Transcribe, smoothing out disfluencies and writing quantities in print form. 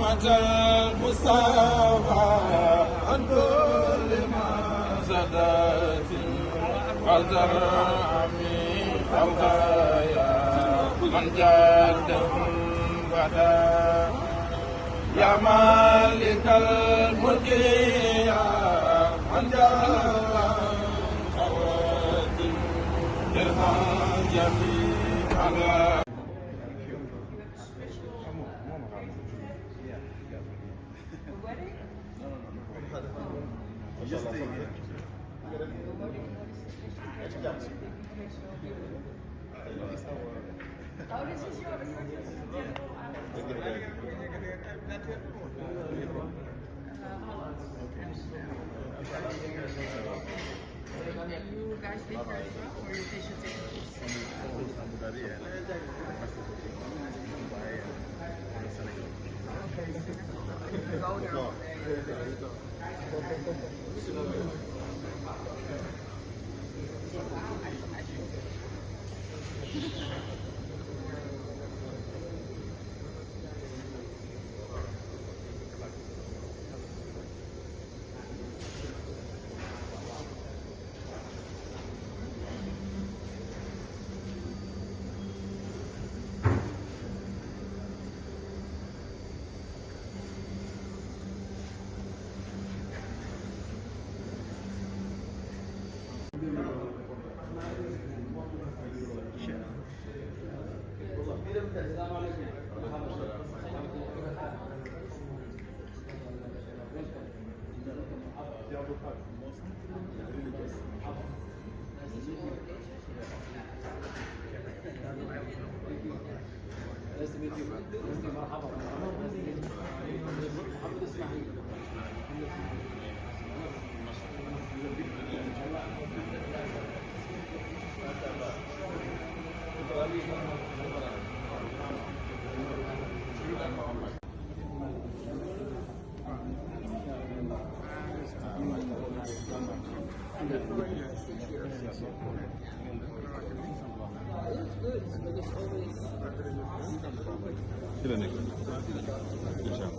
رحمة المصطفى عن كل ما زادت وزرع من خلقايا من جادهم بدا يا مالك الملك يا من جل خواتم ارحم جميعنا. Oh, this is yours. You guys pay for it as well, or you pay should take Nice to meet you. Good job.